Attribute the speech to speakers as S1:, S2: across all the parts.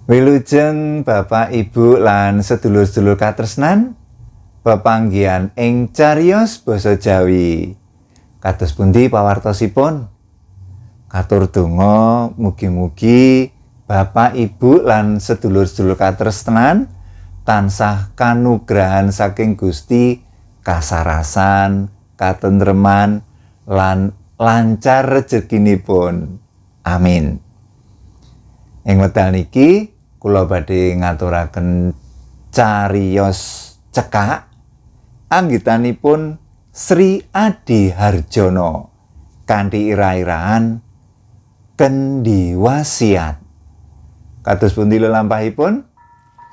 S1: Wilujeng Bapak Ibu lan sedulur-sedulur katresnan, pepanggihan ing cariyos basa Jawi. Kados pundi pawartosipun? Katur donga mugi-mugi Bapak Ibu lan sedulur-sedulur katresnan tansah kanugrahan saking Gusti kasarasan, katentreman lan lancar rezekinipun. Amin. Ing wekdal niki kula badhe ngaturaken cariyos cekak anggitanipun Sri Adi Harjono kanthi ira-iraan Kendhi Wasiat. Kados pundi lelampahipun?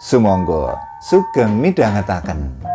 S1: Sumangga sugeng midhangetaken.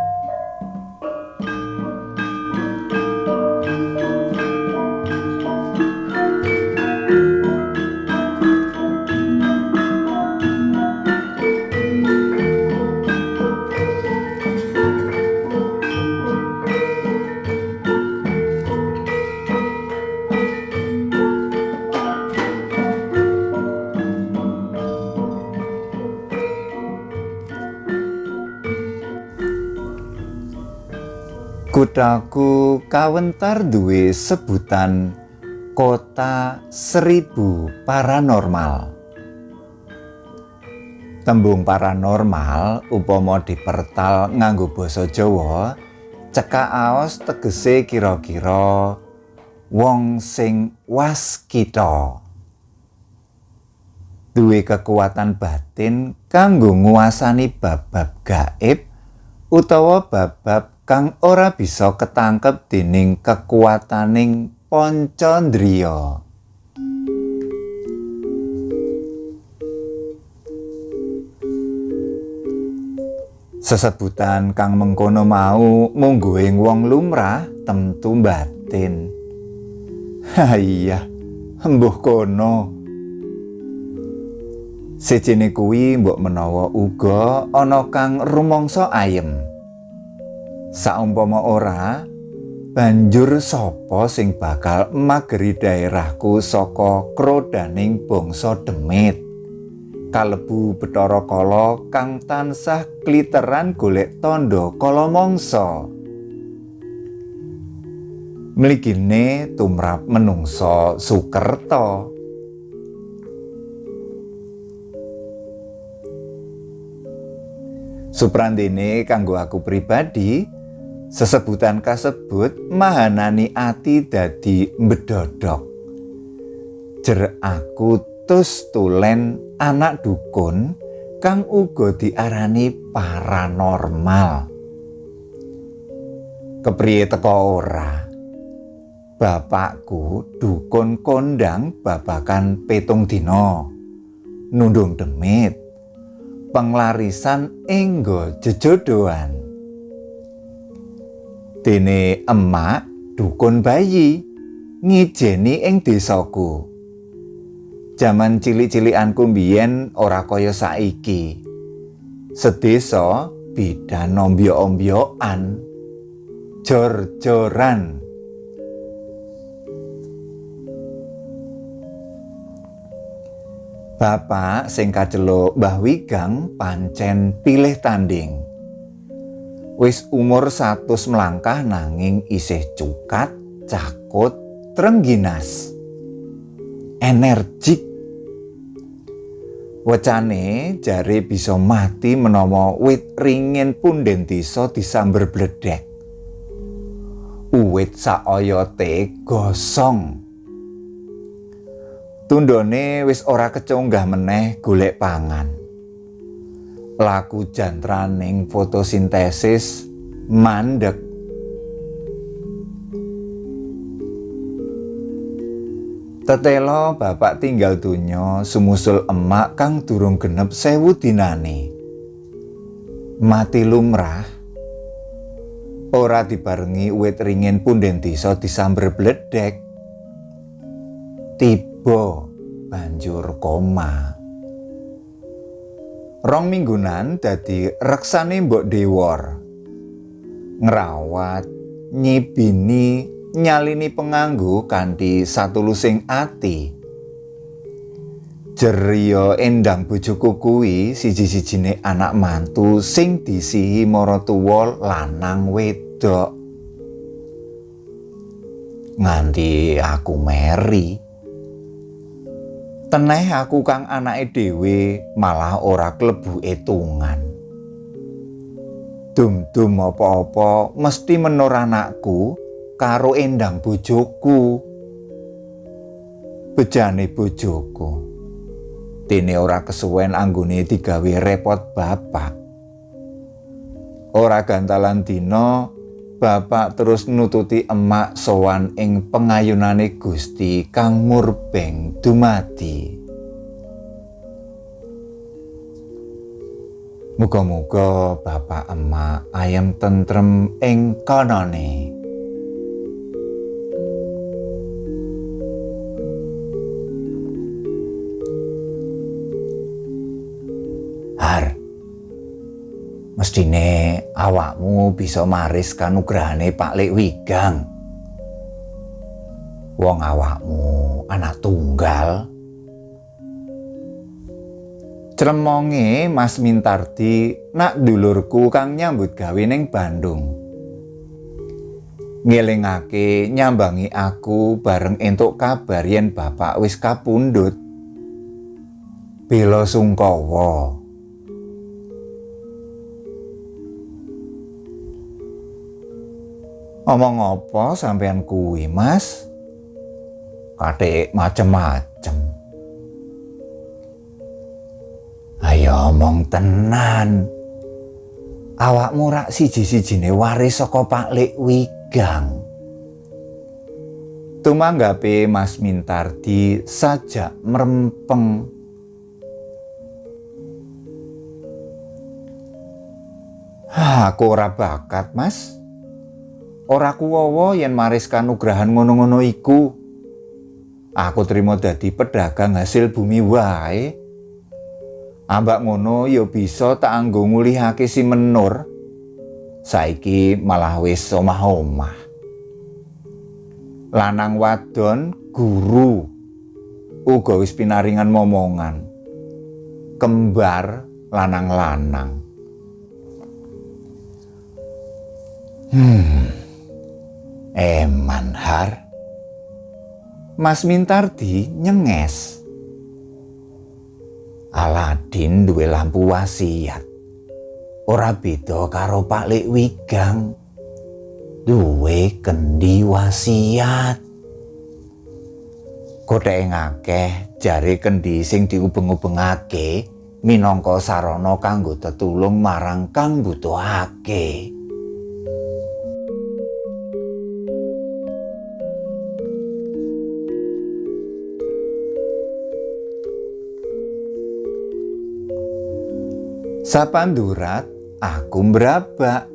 S1: Kuthaku kawentar duwe sebutan Kota Seribu Paranormal. Tembung paranormal upama dipertal nganggo basa Jawa, cekak aos tegese kira-kira wong sing waskita. Duwe kekuatan batin kanggo nguasani bab-bab gaib utawa bab-bab kang ora bisa ketangkep dening kekuataning pancandriya. Sesebutan kang mengkono mau mungguhing wong lumrah temtu batin. Ha iya, embuh kono. Sijine kuwi mbok menawa uga ana kang rumangsa ayem. Saumpama ora, banjur sapa sing bakal mageri daerahku saka krodaning bangsa demit? Kalebu Bathara Kala kang tansah kliteran golek tandha kala mangsa. Mligine tumrap menungsa Sukerta. Suprantine kanggo aku pribadi, sesebutan kasebut mahanani ati dadi mbedodok. Jer aku tus tulen anak dukun kang uga diarani paranormal. Kepriye teka ora? Bapakku dukun kondang babakan 7 dina, nundung demit, penglarisan enggo jejodohan. Dene emak dukun bayi ngijeni ing desaku. Jaman cilik-cilikanku mbiyen ora kaya saiki. Sedesa bidan ombyo-ombyoan, jor-joran. Bapak sing kaceluk Mbah Wigang pancen pilih tanding. Wis umur 100 melangkah nanging isih cukat, cakut, trengginas, energik. Wecane jare bisa mati menawa wit ringin punden desa disamber bledek. Uwit saoyote gosong. Tundone wis ora keconggah meneh golek pangan. Laku jantraning fotosintesis mandek. Tetela bapak tinggal donya sumusul emak kang durung genep 1000 dinane. Mati lumrah, ora dibarengi wit ringin punden desa disamber bledek. Tiba banjur koma. 2 minggunan dadi reksane mbok Dewor. Ngrawat, nyibini, nyalini penganggu kanthi satulusing ati. Jeriya Endang bojoku kuwi siji-sijine anak mantu sing disihi maratuwa lanang wedok. Nganti aku meri. Teneh aku kang anake dhewe malah ora klebu etungan. Dum-dum apa-apa mesti menur anakku karo Endang bojoku. Bejane bojoku. Dene ora kesuwen anggone digawe repot bapak. Ora gantalan dina, bapak terus nututi emak sowan ing pengayunane Gusti kang murbeng dumadi. Muga-muga bapak emak ayem tentrem ing kanane. Har, mestine awakmu bisa maris kanugrahane Pak Lek Wigang. Wong awakmu anak tunggal. Cremonge Mas Mintardi nak dulurku kang nyambut gawe ning Bandung. Ngelingake nyambangi aku bareng entuk kabar yen bapak wis kapundhut. Bela sungkawa. Omong apa sampean kuwi, Mas? Kathik macem-macem. Ayo omong tenan. Awakmu rak siji-sijine waris saka Pak Lek Wigang. Tumanggape Mas Mintardi sajak mrempeng. Aku ora bakat, Mas. Ora kuwowo yen maris kanugrahan ngono-ngono iku. Aku trimo dadi pedagang hasil bumi wae. Ambak ngono ya bisa tak anggo ngulihake si Menur. Saiki malah wis omah-omah. Lanang wadon guru uga wis pinaringan momongan. Kembar lanang-lanang. Eman har. Mas Mintardi nyenges. Aladin duwe lampu wasiat. Ora beda karo Pak Lek Wigang. Duwe kendi wasiat. Kotheke ngakeh jare kendi sing diubeng-ubengake minangka sarana kanggo tetulung marang kang mbutuhake. Sapandurat aku mbrabak.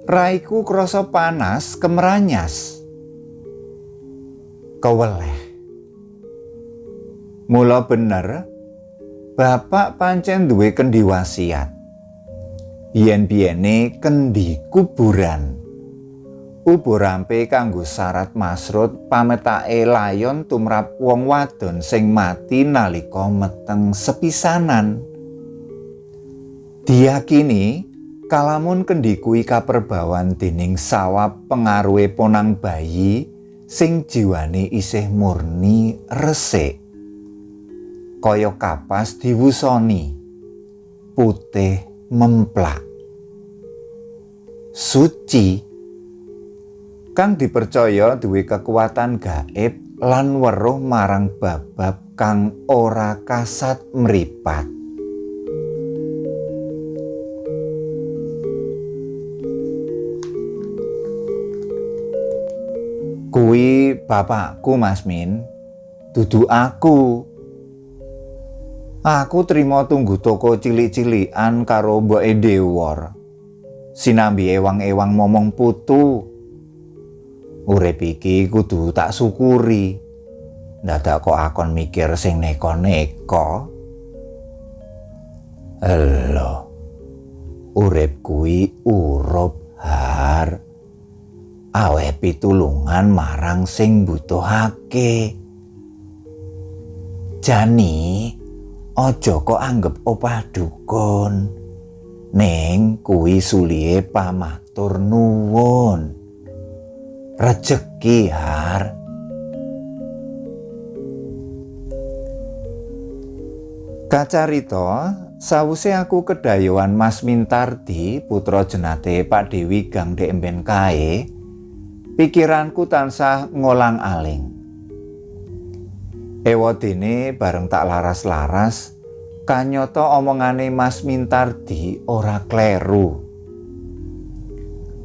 S1: Raiku krasa panas kemeranyas. Keweleh. Mula bener, bapak pancen duwe kendi wasiat. Yen-biyene kendi kuburan. Ubo rampe kanggo syarat masrut pametake layon tumrap wong wadon sing mati nalika meteng sepisanan. Diyakini kalamun kendi kuwi kaperbawan dening sawab pengaruhe ponang bayi sing jiwane isih murni resik. Kaya kapas diwusoni, putih memplak. Suci kang dipercaya duwe kekuatan gaib lan weruh marang babab kang ora kasat mripat. Kuwi bapakku, Mas Min, dudu aku. Aku trimo tunggu toko cilik-cilikan karo mboke Dewor. Sinambi ewang-ewang momong putu. Urip iki kudu tak syukuri. Dadak kok akon mikir sing neko-neko. Elo. Urip kuwi urup har. Aweh pitulungan marang sing mbutuhake. Jani, aja kok anggep opah dukun. Ning kuwi sulihe pamatur nuwun. Rejeki har. Kacarita, sawuse aku kedayoan Mas Mintardi, putra jenate Pak Dewi Gang Dek Emben kae, pikiranku tansah ngolang-aling. Ewadene bareng tak laras-laras, kanyata omongane Mas Mintardi ora kleru.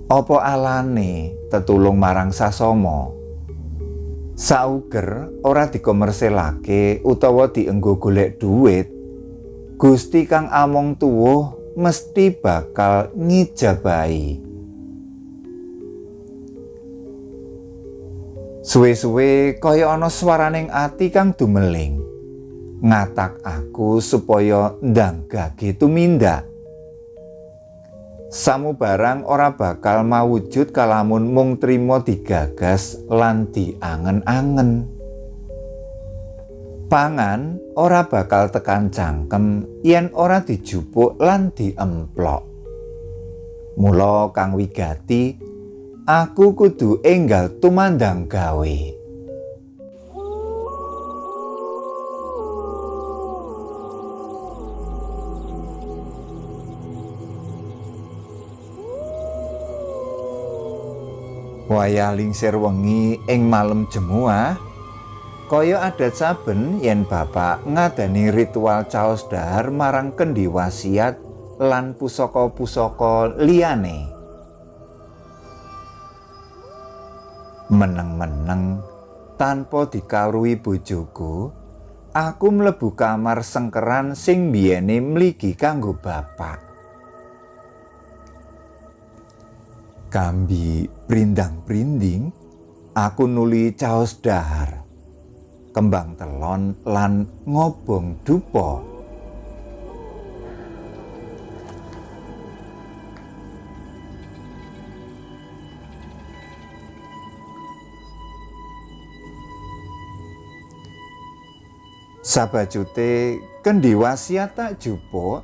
S1: Apa alane tetulung marang sasama? Sauger ora dikomerselake utawa dienggo golek duit, Gusti kang among tuwuh mesti bakal ngijabahi. Suwe-suwe kaya ana swaraning ati kang dumeling, ngatak aku supaya ndang gage tumindak. Samubarang ora bakal mawujud kalamun mung trima digagas lan diangen-angen. Pangan ora bakal tekan cangkem yen ora dijupuk lan diemplok. Mula kang wigati, aku kudu enggal tumandang gawe. Wayah lingsir wengi ing malem jemuah, kaya adat saben yen bapak ngadani ritual caos dahar marang kendi wasiat lan pusaka-pusaka liyane. Meneng-meneng tanpa dikawruhi bojoku, aku mlebu kamar sengkeran sing biyene mligi kanggo bapak. Kambi prindang-prinding, aku nuli caos dahar, kembang telon lan ngobong dupa. Sabajute kendi wasiat tak jupuk,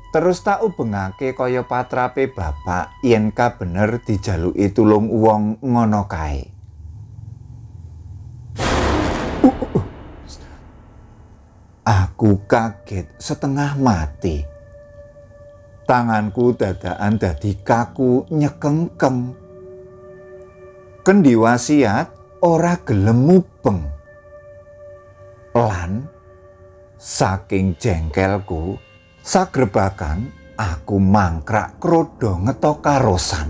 S1: terus tak ubengake kaya patrape bapak yen kabener dijaluki tulung wong ngono kae. Aku kaget setengah mati. Tanganku dadakan dadi kaku nyekengkeng. Kendi wasiat ora gelem mubeng. Lan saking jengkelku, sagrebakan aku mangkrak krodo ngetok karosan.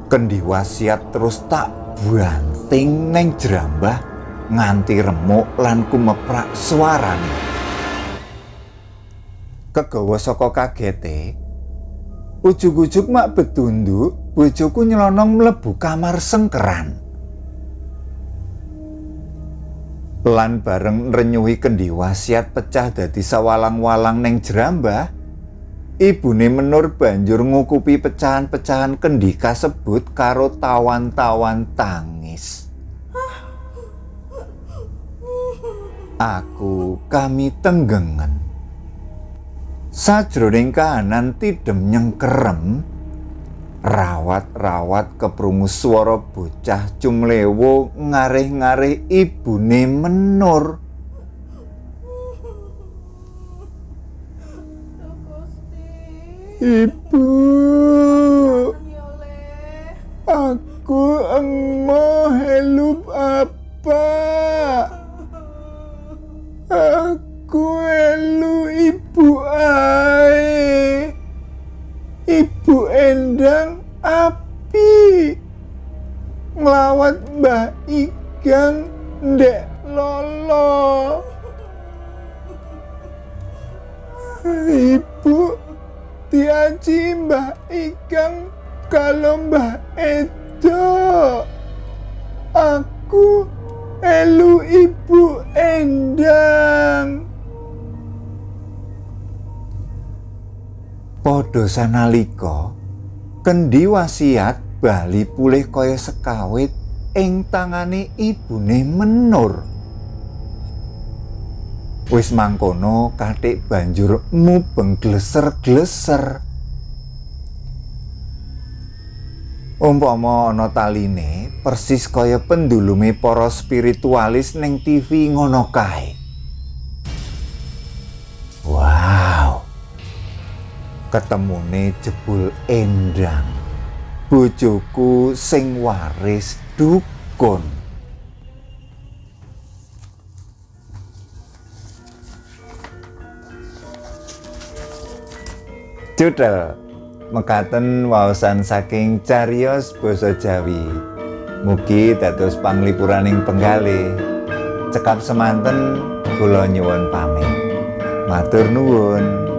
S1: Kendi wasiat terus tak banting neng jerambah nganti remuk lan kumeprak suarane. Kegawa saka kagete, ujug-ujug mak betunduk, bojoku nyelonong mlebu kamar sengkeran. Lan bareng nrenyuhi kendi wasiat pecah dadi sawalang-walang neng jerambah, ibune Menur banjur ngukupi pecahan-pecahan kendi kasebut karo tawan-tawan tangis. Aku kami tenggengen. Sajroning kahanan tidem nyengkerem, rawat-rawat keprungu swara bocah cumlewo ngarih-ngarih ibune Menur. Ibu, aku emoh helup apa? Aku elu ibu ae. Ibu Endang api nglawat Mbah Igang ndek lolo. Ibu diaji Mbah Igang kalau Mbah Edo. Aku elu Ibu Endang. Padha sanalika kendi wasiat bali pulih kaya sekawit ing tangane ibune Menur. Wis mangkono kathik banjur mubeng gleser-gleser. Umpama ana taline persis kaya pendulume para spiritualis ning TV ngono kae. Wow. Ketemune jebul Endang, bojoku sing waris dukun. Judel mekaten waosan saking cariyos basa Jawi. Mugi dados panglipuraning penggalih. Cekap semanten kula nyuwun pamit. Matur nuwun.